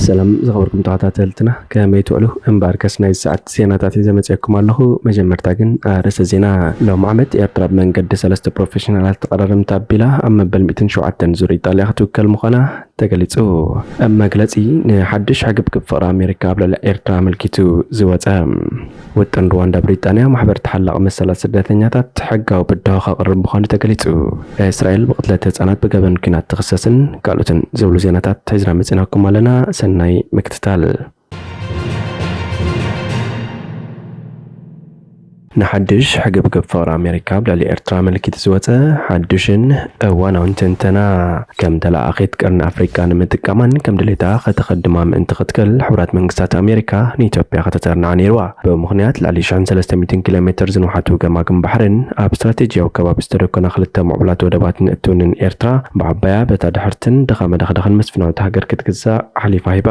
ሰላም ዝኸበርኩም ተኸታተልትና፣ ከመይ ትውዕሉ? እምበኣርከስ ናይ ሰዓት ዜናታት እየ ዘመፅየኩም ኣለኹ። መጀመርታ ግን ኣርእስተ ዜና። ሎም ዓመት ኤርትራ ብመንገዲ ሰለስተ ፕሮፌሽናላት ተቐዳደምቲ ኣቢላ ኣብ መበል ሚእትን ሸውዓተን ዙር ኢጣልያ ክትውከል ምዃና ተገሊጹ። መግለጺ። ንሓድሽ ሕግብግብ ፍቕሪ ኣሜሪካ ኣብ ልዕሊ ኤርትራ ኣመልኪቱ ዝወጸ። ውጥን ሩዋንዳ ብሪጣንያ ማሕበር ተሓላቒ መሰላት ስደተኛታት ሕጋዊ ብድሆ ከቕርብ ምዃኑ ተገሊጹ። እስራኤል ብቕትለት ህጻናት ብገበን ኲናት ትኽሰስን ካልኦትን ዝብሉ ዜናታት ሒዝና መጺናኩም ኣለና። ሰናይ ምክትታል። ንሓድሽ ሕግብግብ ፍቕሪ ኣሜሪካ ኣብ ልዕሊ ኤርትራ ኣመልኪቱ ዝወጸ ሓድሽን እዋናውን ትንተና፣ ከም ተለኣኣኺት ቀርኒ ኣፍሪቃ ንምጥቃማን ከም ድሌታ ከተኸድማ ምእንቲ ክትክእል፣ ሕቡራት መንግስታት ኣሜሪካ ንኢትዮጵያ ከተተርንዓ ነይርዋ። ብምኽንያት ልዕሊ ሽሕን ሰለስተ ሚእትን ኪሎ ሜትር ዝንውሓቱ ገማግም ባሕርን ኣብ ስትራቴጂያዊ ከባቢ ዝተደኮና ክልተ ምዕቡላት ወደባትን እትውንን ኤርትራ፣ ብዓባያ በታ ድሕርትን ድኻ መደኽደኽን መስፍናዊት ሃገር ክትግዛእ ሓሊፋ ሂባ።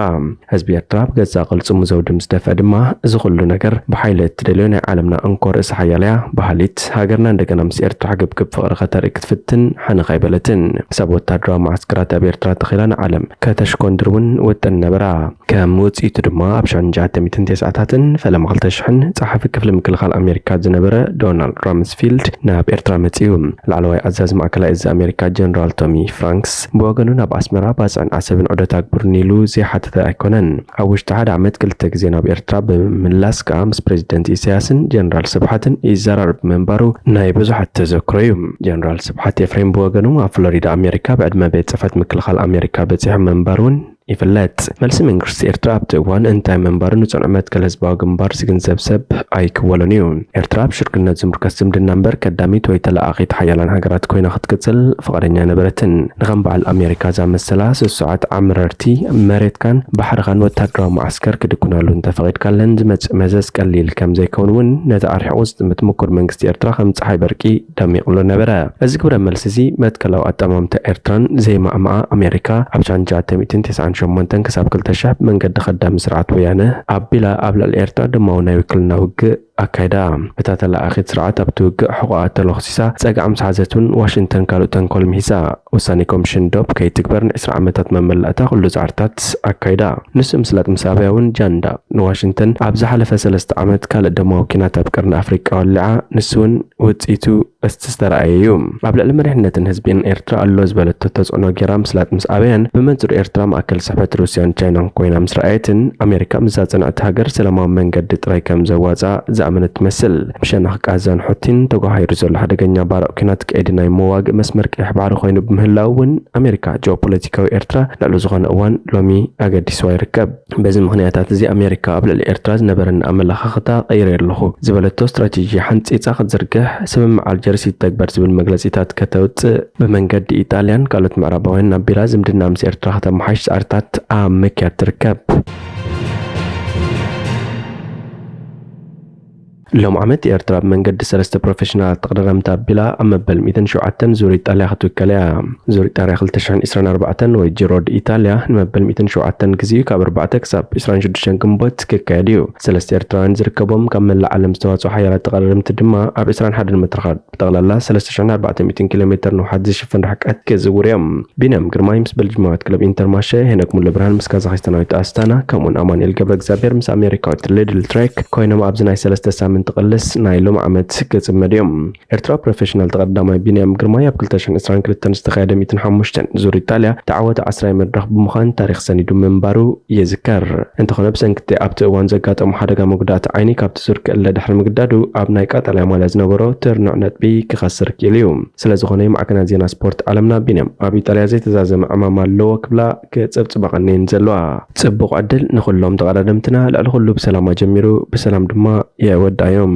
ህዝቢ ኤርትራ ብገዛእ ቅልጽሙ ዘውዲ ምስ ደፍአ ድማ፣ እዚ ኩሉ ነገር ብሓይሊ እትደልዮ ናይ ዓለምና እንኮ ርእሰ ሓያል እያ በሃሊት ሃገርና፣ እንደገና ምስ ኤርትራ ሕግብግብ ፍቕሪ ከተርኢ ክትፍትን ሓነኽ ኣይበለትን። ክሳብ ወታደራዊ መዓስከራት ኣብ ኤርትራ ተኺላ ንዓለም ከተሽኮንድር እውን ውጥን ነበራ። ከም ውጽኢቱ ድማ፣ ኣብ ሽሕን ትሽዓተ ሚእትን ተስዓታትን ፈለማ ክልተ ሽሕን ጸሓፊ ክፍሊ ምክልኻል ኣሜሪካ ዝነበረ ዶናልድ ራምስፊልድ ናብ ኤርትራ መጺኡ። ላዕለዋይ ኣዛዚ ማእከላይ እዚ ኣሜሪካ ጀነራል ቶሚ ፍራንክስ ብወገኑ፣ ናብ ኣስመራ ባጽዕን ዓሰብን ዑደት ኣግብሩኒ ኢሉ ዘይሓተተ ኣይኮነን። ኣብ ውሽጢ ሓደ ዓመት ክልተ ግዜ ናብ ኤርትራ ብምምላስ ከኣ ምስ ፕሬዚደንት ኢሳያስን ጀነራል ስብሓትን ይዘራረብ ምንባሩ ናይ ብዙሓት ተዘክሮ እዩ። ጀነራል ስብሓት ኤፍሬም ብወገኑ፣ ኣብ ፍሎሪዳ ኣሜሪካ ብዕድመ ቤት ጽሕፈት ምክልኻል ኣሜሪካ በጺሑ ምንባሩ እውን ይፍለጥ። መልሲ መንግስቲ ኤርትራ ኣብቲ እዋን እንታይ ምንባሩ ንጽኑዕ መትከል ህዝባዊ ግንባር ዝግንዘብ ሰብ ኣይክወሎን እዩ። ኤርትራ ኣብ ሽርክነት ዝምርከስ ዝምድና እምበር፣ ቀዳሚት ወይ ተለኣኣኺት ሓያላን ሃገራት ኮይና ክትቅጽል ፍቓደኛ ኣይነበረትን። ንኸም በዓል ኣሜሪካ ዝኣመሰላ ስሱዓት ዓምረርቲ መሬትካን ባሕርኻን ወታደራዊ መዓስከር ክድኩናሉ እንተፈቒድካለን ዝመጽእ መዘዝ ቀሊል ከም ዘይከውን እውን ነቲ ኣርሒቑ ዝጥምት ምኩር መንግስቲ ኤርትራ ከም ጸሓይ በርቂ ደሚቑሉ ነበረ። እዚ ግብረ መልሲ እዚ መትከላዊ ኣጠማምታ ኤርትራን ዘይማእማኣ ኣሜሪካ ኣብ ሽሕን ትሽዓተ ሚእትን ተስዓን ሸሞንተን ክሳብ ክልተ ሽሕ ብመንገዲ ከዳሚ ስርዓት ወያነ ኣቢላ ኣብ ልዕሊ ኤርትራ ደማዊ ናይ ውክልና ውግእ ኣካይዳ። እታ ተለኣኣኺት ስርዓት ኣብቲ ውግእ ሕቖኣ ተለኹሲሳ ጸግዓ ምስ ሓዘት እውን ዋሽንግተን ካልእ ተንኮል ምሂዛ። ውሳኔ ኮሚሽን ዶብ ከይትግበር ንዕስራ ዓመታት መመላእታ ኩሉ ጻዕርታት ኣካይዳ። ንሱ ምስላጥ ምስ ኣበያ እውን ጃንዳ ንዋሽንግተን ኣብ ዝሓለፈ ሰለስተ ዓመት ካልእ ደማዊ ኲናት ኣብ ቀርኒ ኣፍሪቃ ወሊዓ፣ ንሱ እውን ውጽኢቱ እቲ ዝተራእየ እዩ። ኣብ ልዕሊ መሪሕነትን ህዝብን ኤርትራ ኣሎ ዝበለቶ ተጽዕኖ ጌራ ምስላጥ ምስ ኣበያን፣ ብመንጽሩ ኤርትራ ማእከል ስሕበት ሩስያን ቻይናን ኮይና ምስ ረኣየትን፣ ኣሜሪካ ምስዛ ጽንዕቲ ሃገር ሰላማዊ መንገዲ ጥራይ ከም ዘዋጽኣ ዝኣመነት ትመስል። ብሸነኽ ቃዛን ሑቲን ተጓሃሂሩ ዘሎ ሓደገኛ ባርዕ ኲናት ቀይዲ ናይ መዋግእ መስመር ቀይሕ ባሕሪ ኮይኑ ብምህላው እውን፣ ኣሜሪካ ጂኦፖለቲካዊ ኤርትራ ልዕሊ ዝኾነ እዋን ሎሚ ኣገዲስዋ ይርከብ። በዚ ምኽንያታት እዚ ኣሜሪካ ኣብ ልዕሊ ኤርትራ ዝነበረኒ ኣመለኻኽታ ቀይረ ኣለኹ ዝበለቶ ስትራቴጂ ሓንጺጻ ክትዝርግሕ፣ ስምምዕ ኣልጀርስ ይተግበር ዝብል መግለጺታት ከተውጽእ፣ ብመንገዲ ኢጣልያን ካልኦት ምዕራባውያን ኣቢላ ዝምድና ምስ ኤርትራ ከተመሓይሽ ጻዕርታት ኣብ ምክያድ ትርከብ። ሎም ዓመት ኤርትራ ብመንገዲ ሰለስተ ፕሮፌሽናላት ተቐዳደምቲ ኣቢላ ኣብ መበል ሚእትን ሸውዓተን ዙር ኢጣልያ ክትውከል እያ። ዙር ኢጣልያ ክልተ ሽሕን ዕስራን ኣርባዕተን ወይ ጂሮ ድ ኢጣልያ ንመበል ሚእትን ሸውዓተን ግዜኡ ካብ ኣርባዕተ ክሳብ ዕስራን ሽዱሽተን ግንቦት ክካየድ እዩ። ሰለስተ ኤርትራውያን ዝርከቦም ካብ መላእ ዓለም ዝተዋጽኡ ሓያላት ተቐዳደምቲ ድማ ኣብ ዕስራን ሓደን መድረኻት ብጠቕላላ ሰለስተ ሽሕን ኣርባዕተ ሚእትን ኪሎ ሜትር ንውሓት ዝሽፍን ርሕቀት ክዝውሩ እዮም። ቢንያም ግርማይ ምስ በልጅማዊት ክለብ ኢንተርማሸ፣ ሄኖክ ሙሉብርሃን ምስ ካዛኺስታናዊት ኣስታና፣ ከምኡውን ኣማኑኤል ገብረ እግዚኣብሔር ምስ ኣሜሪካዊት ሊድል ትሬክ ኮይኖም ኣብዚ ናይ ሰለስተ ሳምንት ቅልስ ናይ ሎም ዓመት ክጽመዱ እዮም። ኤርትራዊ ፕሮፌሽናል ተቐዳማይ ቢንያም ግርማይ ኣብ ክልተ ሽሕን ዕስራን ክልተን ዝተኻየደ ሚእትን ሓሙሽተን ዙር ኢጣልያ ተዓዋቲ ዓስራይ መድረኽ ብምዃን ታሪኽ ሰኒዱ ምንባሩ ይዝከር። እንተኾነ፣ ብሰንኪ እቲ ኣብቲ እዋን ዘጋጠሞ ሓደጋ መጉዳእቲ ዓይኒ ካብቲ ዙር ክእለ ድሕሪ ምግዳዱ፣ ኣብ ናይ ቀጠልያ ማልያ ዝነበሮ ትርኑዕ ነጥቢ ክኸስር ክኢሉ እዩ። ስለ ዝኾነ፣ የማዕከናት ዜና ስፖርት ዓለምና፣ ቢንያም ኣብ ኢጣልያ ዘይተዛዘመ ዕማም ኣለዎ ክብላ ክጽብጽባ ቀንየን ዘለዋ። ጽቡቕ ዕድል ንኹሎም ተቐዳደምትና፣ ልዕሊ ኩሉ ብሰላም ኣጀሚሩ ብሰላም ድማ የወዳዮም።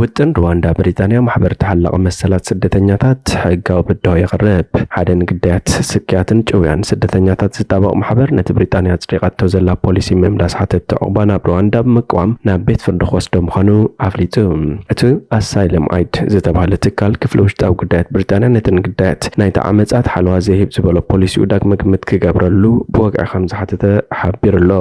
ውጥን ሩዋንዳ ብሪጣንያ ማሕበር ተሓላቒ መሰላት ስደተኛታት ሕጋዊ ብድሆ የቕርብ። ሓደ ንግዳያት ስቅያትን ጭውያን ስደተኛታት ዝጣበቕ ማሕበር ነቲ ብሪጣንያ ኣጽዲቓቶ ዘላ ፖሊሲ ምምላስ ሓተትቲ ዑቕባ ናብ ሩዋንዳ ብምቅዋም ናብ ቤት ፍርዲ ክወስዶ ምዃኑ ኣፍሊጡ። እቲ ኣሳይለም ኣይድ ዝተባህለ ትካል ክፍሊ ውሽጣዊ ጉዳያት ብሪጣንያ ነተን ግዳያት ናይቲ ዓመጻት ሓለዋ ዘይህብ ዝበሎ ፖሊሲኡ ዳግመ ግምት ክገብረሉ ብወግዒ ከም ዝሓተተ ሓቢሩ ኣሎ።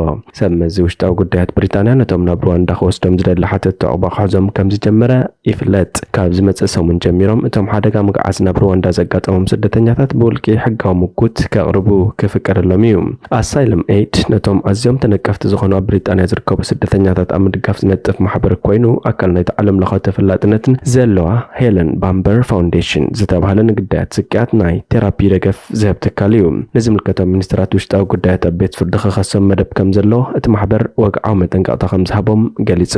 ሰብ መዚ ውሽጣዊ ጉዳያት ብሪጣንያ ነቶም ናብ ሩዋንዳ ክወስዶም ዝደሊ ሓተትቲ ዑቕባ ክሕዞም ከም ዝጀመረ ይፍለጥ። ካብ ዝመጽእ ሰሙን ጀሚሮም እቶም ሓደጋ ምግዓዝ ናብ ሩዋንዳ ዘጋጠሞም ስደተኛታት ብውልቂ ሕጋዊ ምጉት ከቕርቡ ክፍቀደሎም እዩ። ኣሳይለም ኤድ ነቶም ኣዝዮም ተነቀፍቲ ዝኾኑ ኣብ ብሪጣንያ ዝርከቡ ስደተኛታት ኣብ ምድጋፍ ዝነጥፍ ማሕበር ኮይኑ፣ ኣካል ናይቲ ዓለም ለኻዊ ተፈላጥነትን ዘለዋ ሄለን ባምበር ፋውንዴሽን ዝተባህለ ንግዳያት ስቅያት ናይ ቴራፒ ደገፍ ዝህብ ትካል እዩ። ንዝምልከቶም ሚኒስትራት ውሽጣዊ ጉዳያት ኣብ ቤት ፍርዲ ክኸሶም መደብ ከም ዘሎ እቲ ማሕበር ወግዓዊ መጠንቀቕታ ከም ዝሃቦም ገሊጹ።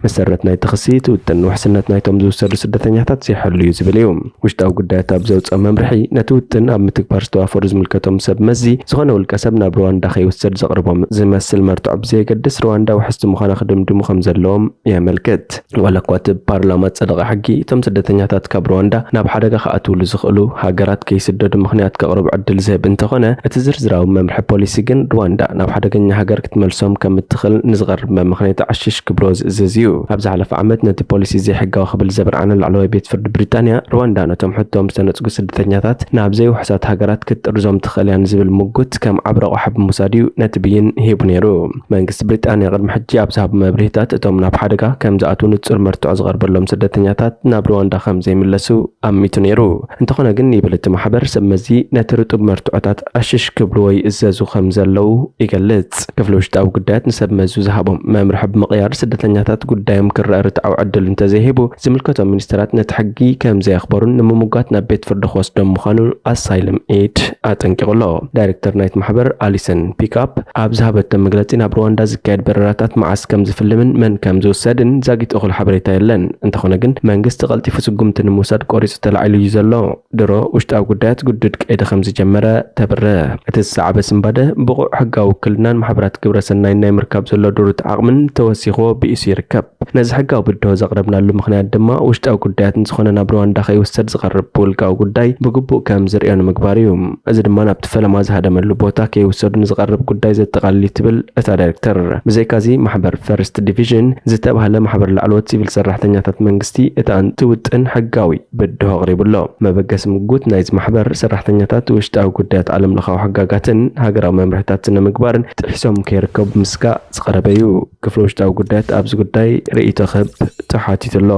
መሰረት ናይቲ ክሲ እቲ ውጥን ውሕስነት ናይቶም ዝውሰዱ ስደተኛታት ዘይሕሉ እዩ ዝብል እዩ። ውሽጣዊ ጉዳያት ኣብ ዘውፅኦ መምርሒ ነቲ ውጥን ኣብ ምትግባር ዝተዋፈሩ ዝምልከቶም ሰብ መዚ ዝኾነ ውልቀ ሰብ ናብ ሩዋንዳ ከይውሰድ ዘቕርቦም ዝመስል መርትዖ ብዘየገድስ ሩዋንዳ ውሕስቲ ምዃና ክድምድሙ ከም ዘለዎም የመልክት። ዋላ እኳ እቲ ብፓርላማ ዝጸደቐ ሕጊ እቶም ስደተኛታት ካብ ሩዋንዳ ናብ ሓደጋ ክኣትውሉ ዝኽእሉ ሃገራት ከይስደዱ ምኽንያት ከቕርቡ ዕድል ዝህብ እንተኾነ፣ እቲ ዝርዝራዊ መምርሒ ፖሊሲ ግን ሩዋንዳ ናብ ሓደገኛ ሃገር ክትመልሶም ከም እትኽእል ንዝቐርብ መመኽነይታ ዕሽሽ ክብሎ ዝእዝዝ እዩ። ኣብ ዝሓለፈ ዓመት ነቲ ፖሊሲ ዘይሕጋዊ ክብል ዘብርዓነ ላዕለዋይ ቤት ፍርዲ ብሪጣንያ፣ ሩዋንዳ ነቶም ሕቶም ዝተነጽጉ ስደተኛታት ናብ ዘይውሑሳት ሃገራት ክትጥርዞም ትኽእል እያ ንዝብል ምጉት ከም ዓቢ ረቑሓ ብምውሳድ እዩ ነቲ ብይን ሂቡ ነይሩ። መንግስቲ ብሪጣንያ ቅድሚ ሕጂ ኣብ ዝሃቦ መብርሂታት እቶም ናብ ሓደጋ ከም ዝኣትዉ ንጹር መርትዖ ዝቐርበሎም ስደተኛታት ናብ ሩዋንዳ ከም ዘይምለሱ ኣሚቱ ነይሩ። እንተኾነ ግን ይብል እቲ ማሕበር ሰብ መዚ ነቲ ርጡብ መርትዖታት ዕሽሽ ክብልዎ ይእዘዙ ከም ዘለዉ ይገልጽ። ክፍሊ ውሽጣዊ ጉዳያት ንሰብ መዙ ዝሃቦም መምርሒ ብምቕያር ስደተኛታት ጉዳዮም ክረአ ርትዓዊ ዕድል እንተዘይሂቡ ዝምልከቶም ሚኒስተራት ነቲ ሕጊ ከም ዘየኽበሩን ንምምጓት ናብ ቤት ፍርዲ ክወስዶም ምዃኑ ኣሳይለም ኤድ ኣጠንቂቑ ኣሎ። ዳይሬክተር ናይቲ ማሕበር ኣሊሰን ፒካፕ ኣብ ዝሃበቶ መግለጺ ናብ ሩዋንዳ ዝካየድ በረራታት መዓስ ከም ዝፍልምን መን ከም ዝውሰድን ዛጊት እኹል ሓበሬታ የለን። እንተኾነ ግን መንግስቲ ቀልጢፉ ስጉምቲ ንምውሳድ ቆሪጹ ተላዒሉ እዩ ዘሎ። ድሮ ውሽጣዊ ጉዳያት ግዱድ ቀይዲ ከም ዝጀመረ ተብርህ። እቲ ዝሰዓበ ስንባደ ብቑዕ ሕጋዊ ውክልናን ማሕበራት ግብረ ሰናይን ናይ ምርካብ ዘሎ ድሩት ዓቕምን ተወሲኽዎ ብኢሱ ይርከብ። ነዚ ሕጋዊ ብድሆ ዘቕረብናሉ ምኽንያት ድማ ውሽጣዊ ጉዳያት ንዝኾነ ናብ ሩዋንዳ ከይውሰድ ዝቐርብ ብውልቃዊ ጉዳይ ብግቡእ ከም ዝርእዮ ንምግባር እዩ። እዚ ድማ ናብቲ ፈለማ ዝሃደመሉ ቦታ ከይውሰዱ ንዝቐርብ ጉዳይ ዘጠቓልል እዩ ትብል እታ ዳይሬክተር። ብዘይካዚ ማሕበር ፈርስት ዲቪዥን ዝተባህለ ማሕበር ላዕለዎት ሲቪል ሰራሕተኛታት መንግስቲ እታ እንትውጥን ሕጋዊ ብድሆ ኣቕሪቡ ኣሎ። መበገሲ ምጉት ናይዚ ማሕበር ሰራሕተኛታት ውሽጣዊ ጉዳያት ዓለም ለኻዊ ሕጋጋትን ሃገራዊ መምርሕታት ስነ ምግባርን ጥሒሶም ከይርከቡ ምስጋእ ዝቐረበ እዩ። ክፍሊ ውሽጣዊ ጉዳያት ኣብዚ ጉዳይ ርእይቶ ክህብ ተሓቲቱ ኣሎ።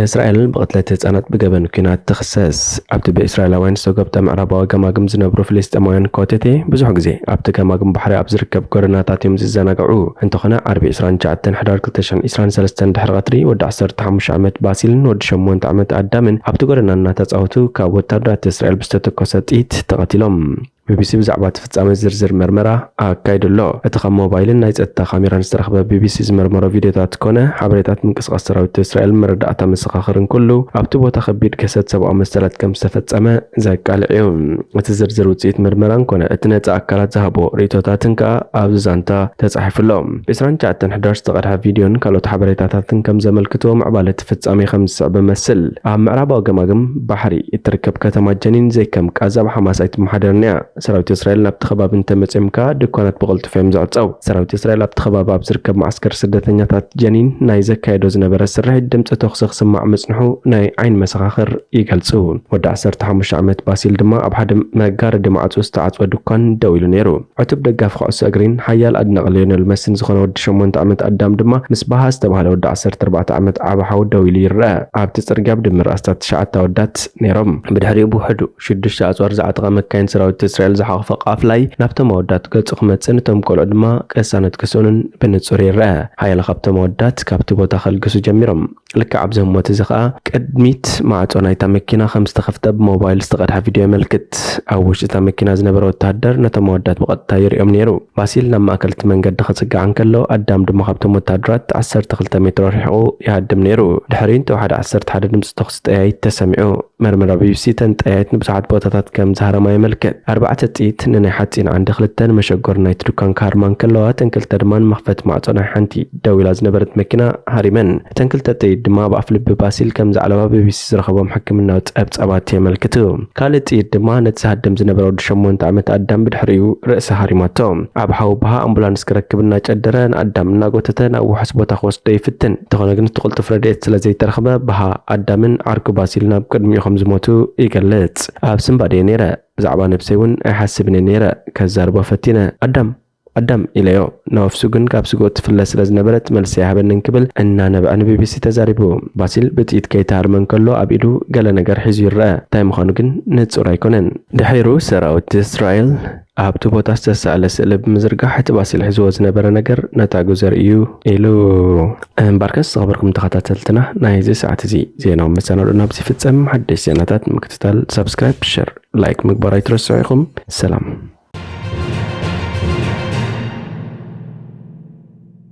እስራኤል ብቕትለት ህጻናት ብገበን ኲናት ትኽሰስ። ኣብቲ ብእስራኤላውያን ዝተጎብጠ ምዕራባዊ ገማግም ዝነብሩ ፍልስጤማውያን ኮተቴ ብዙሕ ግዜ ኣብቲ ገማግም ባሕሪ ኣብ ዝርከብ ጎደናታት እዮም ዝዘናግዑ። እንተኾነ ዓርቢ ዕስራን ትሽዓተን ሕዳር ክልተ ሽሕን ዕስራን ሰለስተን ድሕሪ ቀትሪ ወዲ ዓሰርተ ሓሙሽተ ዓመት ባሲልን ወዲ ሸሞንተ ዓመት ኣዳምን ኣብቲ ጎደና እናተጻወቱ ካብ ወታደራት እስራኤል ብዝተተኮሰ ጥይት ተቐቲሎም። ቢቢሲ ብዛዕባ እቲ ፍጻመ ዝርዝር መርመራ ኣካይዱ ኣሎ። እቲ ካብ ሞባይልን ናይ ጸጥታ ካሜራን ዝተረኽበ ቢቢሲ ዝመርመሮ ቪድዮታት ኮነ ሓበሬታት ምንቅስቓስ ሰራዊት እስራኤልን መረዳእታ መሰኻኽርን ኩሉ ኣብቲ ቦታ ከቢድ ግህሰት ሰብኣዊ መሰላት ከም ዝተፈጸመ ዘቃልዕ እዩ። እቲ ዝርዝር ውጽኢት መርመራን ኮነ እቲ ነጻ ኣካላት ዝሃቦ ርእይቶታትን ከኣ ኣብዚ ዛንታ ተጻሒፉ ኣሎ። ብ ዕስራን ትሽዓተን ሕዳር ዝተቐድሐ ቪድዮን ካልኦት ሓበሬታታትን ከም ዘመልክትዎ ምዕባለ እቲ ፍጻሜ ከም ዝስዕብ ይመስል። ኣብ ምዕራባዊ ገማግም ባሕሪ እትርከብ ከተማ ጀኒን ዘይከም ቃዛ ብሓማስ ኣይትመሓደርን እያ። ሰራዊት እስራኤል ናብቲ ከባቢ እንተመጺኦም ከኣ ድኳናት ብቐልጡፍ እዮም ዝዕጸው። ሰራዊት እስራኤል ኣብቲ ከባቢ ኣብ ዝርከብ መዓስከር ስደተኛታት ጀኒን ናይ ዘካየዶ ዝነበረ ስርሒት ድምጺ ተኹሲ ክስማዕ ምጽንሑ ናይ ዓይኒ መሰኻኽር ይገልጹ። ወዲ ዓሰርተ ሓሙሽተ ዓመት ባሲል ድማ ኣብ ሓደ መጋረዲ ማዕጾ ዝተዓጽወ ድኳን ደው ኢሉ ነይሩ። ዕቱብ ደጋፊ ኩዕሶ እግሪን ሓያል ኣድናቒ ሊዮነል መሲን ዝኾነ ወዲ ሸሞንተ ዓመት ኣዳም ድማ ምስ ባሃ ዝተባህለ ወዲ ዓሰርተ ኣርባዕተ ዓመት ዓቢ ሓው ደው ኢሉ ይረአ። ኣብቲ ጽርግያ ብድምር ኣስታት ትሽዓተ ኣወዳት ነይሮም። ብድሕሪኡ ብውሕዱ ሽዱሽተ ኣጽዋር ዝዓጠቓ መካይን ሰራዊት እስራኤል ዝሓቖፈ ቃፍላይ ናብቶም ኣወዳት ገጹ ክመጽእን እቶም ቆልዑ ድማ ቅሳነት ክስእኑን ብንጹር ይረአ። ሓያለ ካብቶም ኣወዳት ካብቲ ቦታ ከልግሱ ጀሚሮም። ልክዕ ኣብዚ ህሞት እዚ ኸኣ ቅድሚት ማዕጾ ናይታ መኪና ከም ዝተኸፍተ ብሞባይል ዝተቐድሐ ቪድዮ የመልክት። ኣብ ውሽጢ እታ መኪና ዝነበረ ወተሃደር ነቶም ኣወዳት ብቐጥታ ይርእዮም ነይሩ። ባሲል ናብ ማእከል እቲ መንገዲ ክጽጋዕ እንከሎ፣ ኣዳም ድማ ካብቶም ወተሃደራት ዓሰርተ ክልተ ሜትሮ ርሒቑ ይሃድም ነይሩ። ድሕሪኡ ንተወሓደ ዓሰርተ ሓደ ድምጺ ተኹሲ ጠያይት ተሰሚዑ። መርመራ ቢቢሲ እተን ጠያይት ንብዙሓት ቦታታት ከም ዝሃረማ የመልክት። ኣርባዕተ ጥይት ንናይ ሓጺን ዓንዲ፣ ክልተ ንመሸጎር ናይቲ ድኳን ክሃርማ እንከለዋ፣ እተን ክልተ ድማ ንመኽፈቲ ማዕጾ ናይ ሓንቲ ደው ኢላ ዝነበረት መኪና ሃሪመን። እተን ክልተ ጥይት ድማ ኣብ ኣፍልቢ ባሲል ከም ዘዕለባ ቢቢሲ ዝረኸቦም ሕክምናዊ ጸብጻባት የመልክቱ። ካልእ ጥይት ድማ ነቲ ዝሃድም ዝነበረ ወዲ ሸሞንተ ዓመት ኣዳም ብድሕሪኡ ርእሲ ሃሪማቶ። ኣብ ሓው ብሃ ኣምቡላንስ ክረክብ እናጨደረ ንኣዳም እናጎተተ ናብ ውሑስ ቦታ ክወስዶ ይፍትን። እንተኾነ ግን እቲ ቅልጡፍ ረድኤት ስለ ዘይተረኽበ፣ ብሃ ኣዳምን ዓርኩ ባሲል ናብ ቅድሚኡ ከም ዝሞቱ ይገልጽ። ኣብ ስንባደ እየ ነይረ። ብዛዕባ ነብሰይ እውን ኣይሓስብን እየ ነይረ። ከዛርቦ ፈቲነ። ኣዳም ኣዳም ኢለዮ። ነፍሱ ግን ካብ ስግኡ ትፍለ ስለ ዝነበረት መልሲ ኣይሃበንን ክብል እናነበዐ ንቢቢሲ ተዛሪቡ። ባሲል ብጥይት ከይተሃርመ እንከሎ ኣብ ኢዱ ገለ ነገር ሒዙ ይረአ። እንታይ ምዃኑ ግን ንጹር ኣይኮነን። ድሒሩ ሰራዊት እስራኤል ኣብቲ ቦታ ዝተሳእለ ስእሊ ብምዝርጋሕ እቲ ባሲል ሒዝዎ ዝነበረ ነገር ነታጉ ዘርኢ እዩ ኢሉ። እምበርከስ ዝኸበርኩም ተኸታተልትና ናይዚ ሰዓት እዚ ዜናዊ መሰናዶ ናብዚ ይፍጸም። ሓደሽ ዜናታት ንምክትታል ሳብስክራይብ፣ ሸር፣ ላይክ ምግባር ኣይትረስዑ ኢኹም። ሰላም።